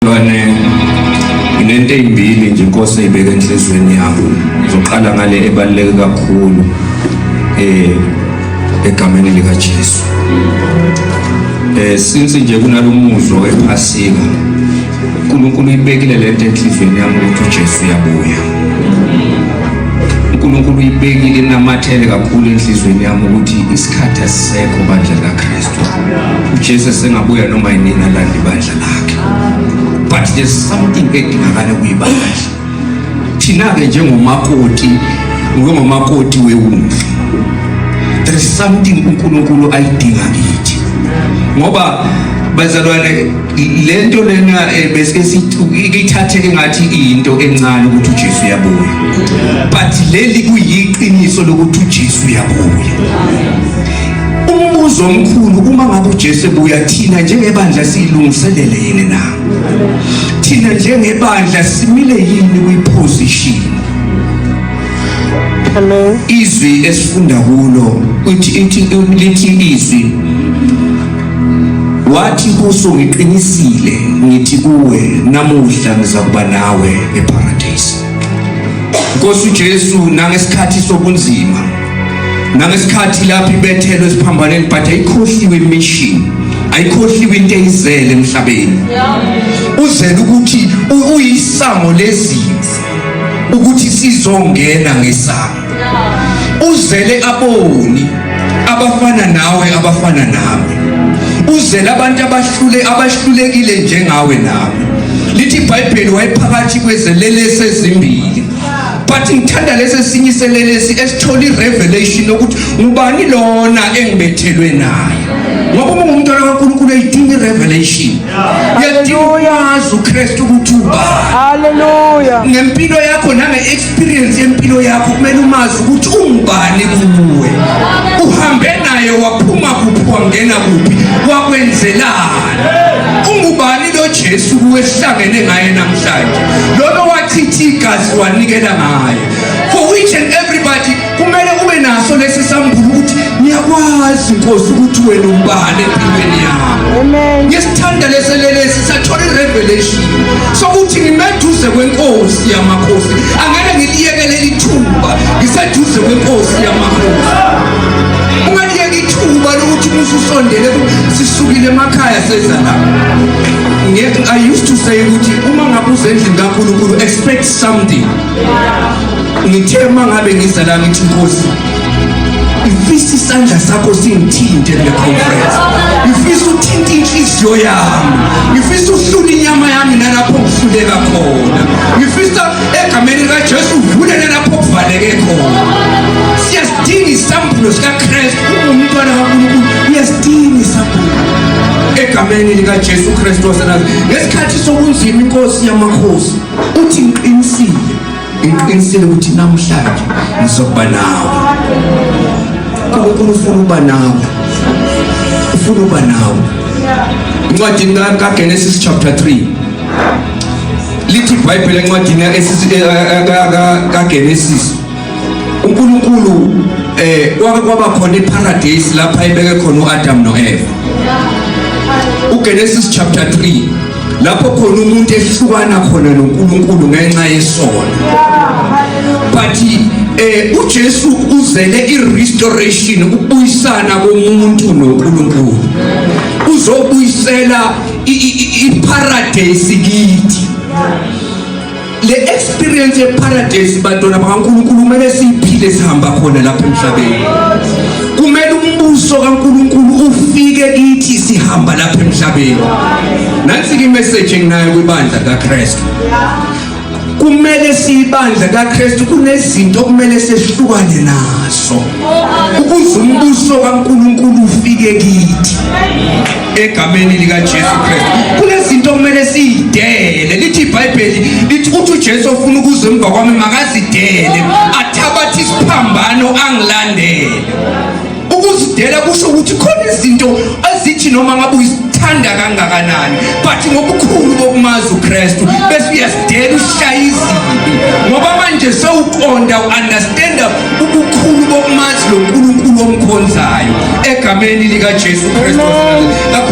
Bazalwane, nginento ezimbili nje inkosi eyibeke enhlizweni yami. Ngizoqala ngale ebaluleke kakhulu egameni lika Jesu. Since nje kunalomuzwa wePhasika, uNkulunkulu uyibekile lento enhlizweni yami ukuthi uJesu uyabuya. uNkulunkulu uyibekile inamathele kakhulu enhlizweni yami ukuthi isikhathi asisekho bandla likaKristu. uJesu esengabuya noma yinini alande ibandla lakhe. But there's something edingakala kuyibandla. Thina-ke njengomakoti, njengomakoti wewundlu, there is something uNkulunkulu ayidinga kithi. Ngoba bazalwane, lento lena bese ithatheke ngathi iyinto encane ukuthi uJesu uyabuya, but leli kuyiqiniso lokuthi uJesu uyabuya. Umbuzo omkhulu, uma ngabe uJesu ebuya, thina njengebandla siyilungiselele yini na? Thina njengebandla simile yini kwiposition? Amen. Izwi esifunda kulo uthi ithi lithi izwi, wathi kuso, "Ngiqinisile ngithi kuwe, namuhla ngizakuba nawe eparadise." Nkosi uJesu, nangesikhathi sobunzima, nangesikhathi lapho ibethelwe esiphambanweni, but ayikhohliwe imission, ayikhohliwe into eyizele emhlabeni. Uzele ukuthi uyisango lezimvu ukuthi sizongena ngesango. Uzele aboni abafana nawe, abafana nami. Uzele abantu abahlule abahlulekile njengawe nami. Lithi iBhayibheli wayephakathi kwezelelesi ezimbili, but ngithanda lesi esinye iselelesi esithola irevelation ukuthi ngubani lona engibethelwe naye, ngoba uma ungumntwana kaNkulunkulu uyayidinga irevelation, uyadinga ukwazi uKristu ukuthi ubani. Hallelujah. Ngempilo yakho nange-experience yempilo yakho, kumele umazi ukuthi ungubani kuwe, uhambe naye waphuma kuphi, wangena kuphi, wakwenzelani, ungubani lo Jesu kuwe esihlangene ngaye namhlanje, lona wachitha igazi wanikela ngaye. For each and everybody kumele ube naso lesi sambulo ukuthi ngiyakwazi, Nkosi, ukuthi wena ubani empilweni yami. Amen. Ngisithanda leselelesi sathola irevelation sokuthi ngimeduze kwenkosi yamakhosi, angeke ngiliyekele ithuba ngiseduze kwenkosi yamakhosi. Ungaliyeki ithuba lokuthi ususondele. Sisukile emakhaya seza la. I used to say ukuthi uma ngabe uze endlini kaNkulunkulu, expect something. Ngithe uma ngabe ngiza la, ngithi, "Nkosi, ngifisa isandla sakho singithinte kule conference, ngifisa uthinte inhliziyo yami, ngifisa uhlule inyama yami nalapho ngihluleka khona, ngifisa egameni likaJesu uvule nalapho kuvaleke khona." Siyasidinga isambulo sikaKristu. Ungumntwana kaNkulunkulu, uyasidinga isambulo egameni likaJesu Kristu waseNazaretha. Ngesikhathi sobunzima, inkosi yamakhosi uthi, "Ngiqinisile, ngiqinisile ukuthi namhlanje ngizokuba nawe." uNkulunkulu ufuna ukuba nawe, ufuna ukuba nawe. Incwadini kaGenesis chapter 3, lithi iBhayibheli encwadini kaGenesis, uNkulunkulu kwake kwaba khona iparadise lapha ebeke khona uAdam noEva. uGenesis chapter 3, lapho khona umuntu ehlukana khona noNkulunkulu ngenxa yesono, but uJesu uzele irestoration, ukubuyisana komuntu noNkulunkulu. Uzobuyisela iparadise kithi. Le experience yeparadise, bantwana bakaNkulunkulu, kumele siyiphile sihamba khona lapha emhlabeni. Kumele umbuso kaNkulunkulu ufike kithi sihamba lapha emhlabeni. Nansi ke imessage enginayo kwibandla kaKristu. Kumele siyibandla kaKristu, kunezinto okumele sehlukane nazo ukuze umbuso kaNkulunkulu ufike kithi egameni likaJesu Kristu. Kunezinto okumele siyidele. Lithi iBhayibheli, lithi uthi uJesu, ofuna ukuze emva kwami makazidele, athabathe isiphambano, angilandele. Ukuzidela kusho ukuthi khona izinto ezithi noma ngabe uyisithanda kangakanani, but ngobukhulu bokumazi uKristu bese uyasidela, ushaya izibi, ngoba manje sewuqonda, uunderstanda ubukhulu bokumazi lo nkulunkulu. omkhonzayo egameni likaJesu Kristu.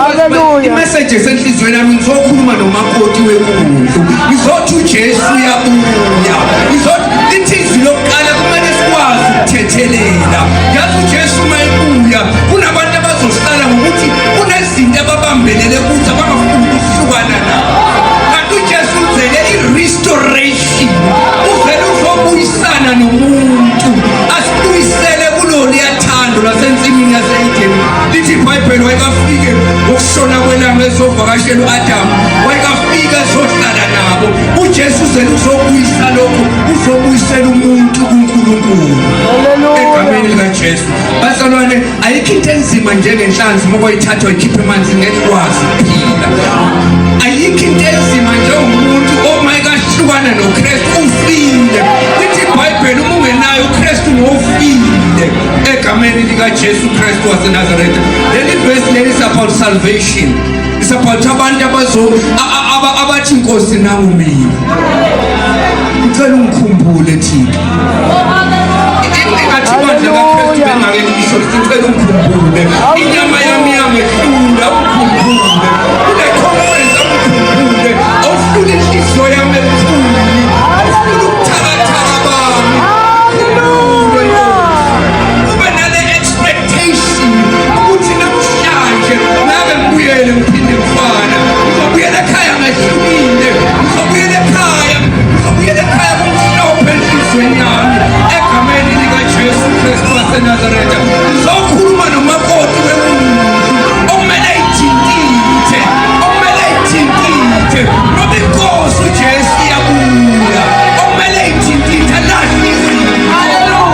Hallelujah. Imessage esenhliziyweni yami ngizokhuluma nomakoti wekundlu. Ngizothi uJesu uyabuya. Ngizothi lithi izwi lokuqala kumele sikwazi ukuthethelela. Yazi uJesu uma ebuya kunabantu abazosala ngokuthi kunezinto ababambelele kuzo abangafuni ukuhlukana nabo. Kanti uJesu uzele i-restoration. Uzele uzobuyisana nomuntu. Asibuyisele kuloluya thando lwasensimini yase-Edeni. Lithi iBhayibheli wayekafike ngokushona kwelanga ezovakashela u-Adamu. Wayekafika ezohlala nabo. uJesu uzele uzobuyisa lokhu, uzobuyisela umuntu kuNkulunkulu. Egameni likaJesu. Bazalwane, ayikho into enzima njengenhlanzi uma kwayithatha wayikhipha emanzini ngeke ikwazi ukuphila. Ayikho into enzima njengomuntu oma ekahlukana noKristu ufile. Lithi iBhayibheli uma ungenayo uKristu ngofile egameni likaJesu Kristu waseNazaretha. Leli verse leli is about salvation. It's about abantu abazo abathi inkosi nangu mina. Ngicela ungikhumbule Thixo. Ingathi ibandla kaKristu bengake ngisho ngicela ungikhumbule. Inyama yami yangehlula ungikhumbule. Kule conference ungikhumbule. Awuhlula inhliziyo yami ebuhlungu. Awuhlula ubuthakathaka bami. Ube nale expectation ukuthi namhlanje ngabe ngibuyele ngiphinde ngifana. Ngizobuyela ekhaya ngehlukile. Ngizobuyela ekhaya. Ngizobuyela ekhaya kumhlophe enhliziyweni yami. Egameni likaJesu Kristu waseNazaretha. Ngizokhuluma nomakoti wemuntu okumele ayithintithe. Okumele ayithintithe. Ngoba inkosi uJesu iyabuya. Okumele ayithintithe alahle izinto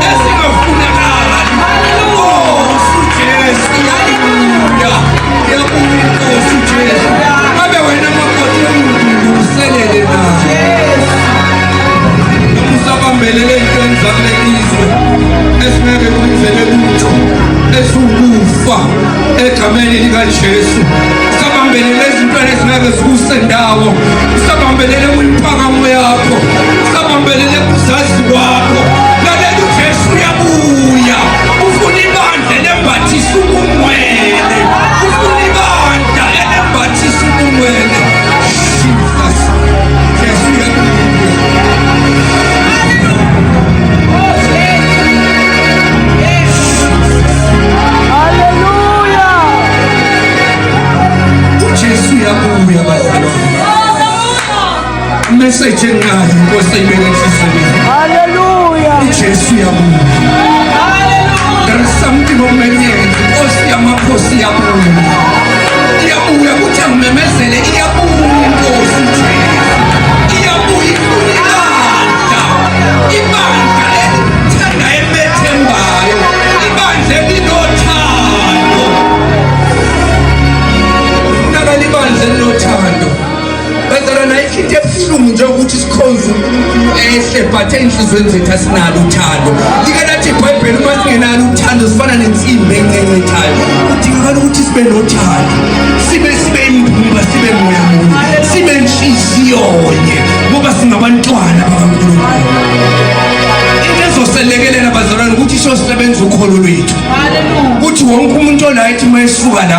ezingafunakali. Inkosi uJesu iyabuya. Iyabuya inkosi uJesu. Ngabe wena makoti wemuntu uselele na? Noma usabambelele ey'ntweni zakuleli izwe esingeke kwenzele lutho esiwukufa egameni likaJesu. Usabambelele ezintweni ezingeke zikuse ndawo. Usabambelele kwimpakamo yakho. Usabambelele kuzazi kwakho. Lalela uJesu uyabuya. Ufuna ibandla elembathisa ubungcwele. Ufuna ibandla elembathisa ubungcwele. Jesus. Jesu uyabuya. Hallelujah. uJesu uyabuya bazalwane. Message enginayo inkosi ayibeke enhliziyweni. Hallelujah. uJesu uyabuya. There is something okumele uyenze. Inkosi yamakhosi iyabuya. Iyabuya kuthi angimemezele iyabuya inkosi uJesu. Iyabuya ifuna ibandla. Ibandla elithanda emethembayo. Ibandla elinothando. Funakala ibandla elinothando. Bazalwane ayikho into ebuhlungu njengokuthi sikhonze uNkulunkulu ehle but ey'nhliziyweni zethu asinalo uthando. Like lathi iBhayibheli uma singenalo uthando sifana nensimbi encencethayo. Kudingakala ukuthi sibe nothando. Sibe imbumba, sibe moya munye, sibe nhliziyo-nye ngoba singabantwana bakaNkulunkulu. Into ezoselekelela bazalwane ukuthi siyosebenza ukholo lwethu. Kuthi wonke umuntu ola ethi uma esuka la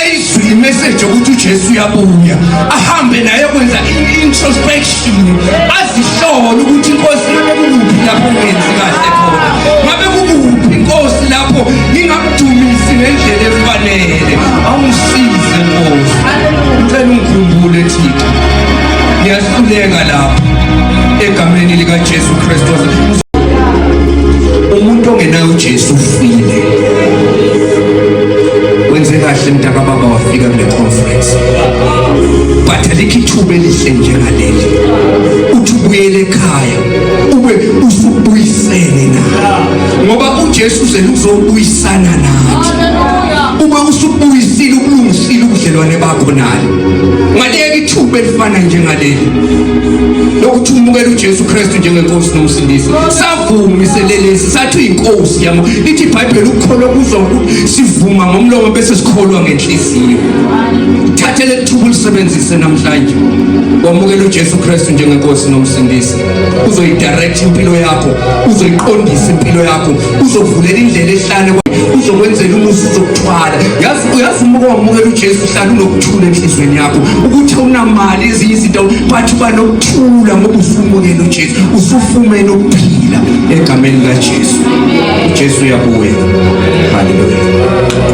eyizwile imessage yokuthi uJesu uyabuya ahambe naye kwenza introspection azihlole ukuthi inkosi ngabe kukuphi lapho ngenzi kahle khona ngabe kukuphi inkosi lapho ngingamdumisi ngendlela efanele awungisize nkosi ngicela ungikhumbule Thixo ngiyahluleka lapho egameni likaJesu Kristu. Umuntu ongenayo uJesu ufile. Wenze kahle mntakababa wafika kule conference. But alikho ithuba elihle njengaleli. Uthi ubuyele ekhaya ube usubuyisene na. Ngoba uJesu uzele ukuzobuyisana nathi. Ube usubuyisile ubulungisile ubudlelwane bakho naye. Ungaliyeka ithuba elifana njengaleli. Lokuthi umukele uJesu Kristu njengenkosi nomsindisi. Savuma iselelesi sathi uyinkosi yami. Lithi iBhayibheli ukukholwa kuzwa ukuthi sivuma ngomlomo bese sikholwa ngenhliziyo. Thathe leli thuba ulisebenzise namhlanje. Wamukela uJesu Kristu njengenkosi nomsindisi. Uzoyidirect impilo yakho, uzoyiqondisa impilo yakho, uzovulela indlela ehlane. Uzokwenzela umusa, uzokuthwala. Yazi, uyazi uma wamukela uJesu uhlala unokuthula enhlizweni yakho, ukuthi awunamali, ezinye izinto, but uba nokuthula ngoba usumukela uJesu, usufumene ukuphila egameni likaJesu. UJesu uyabuya. Haleluya.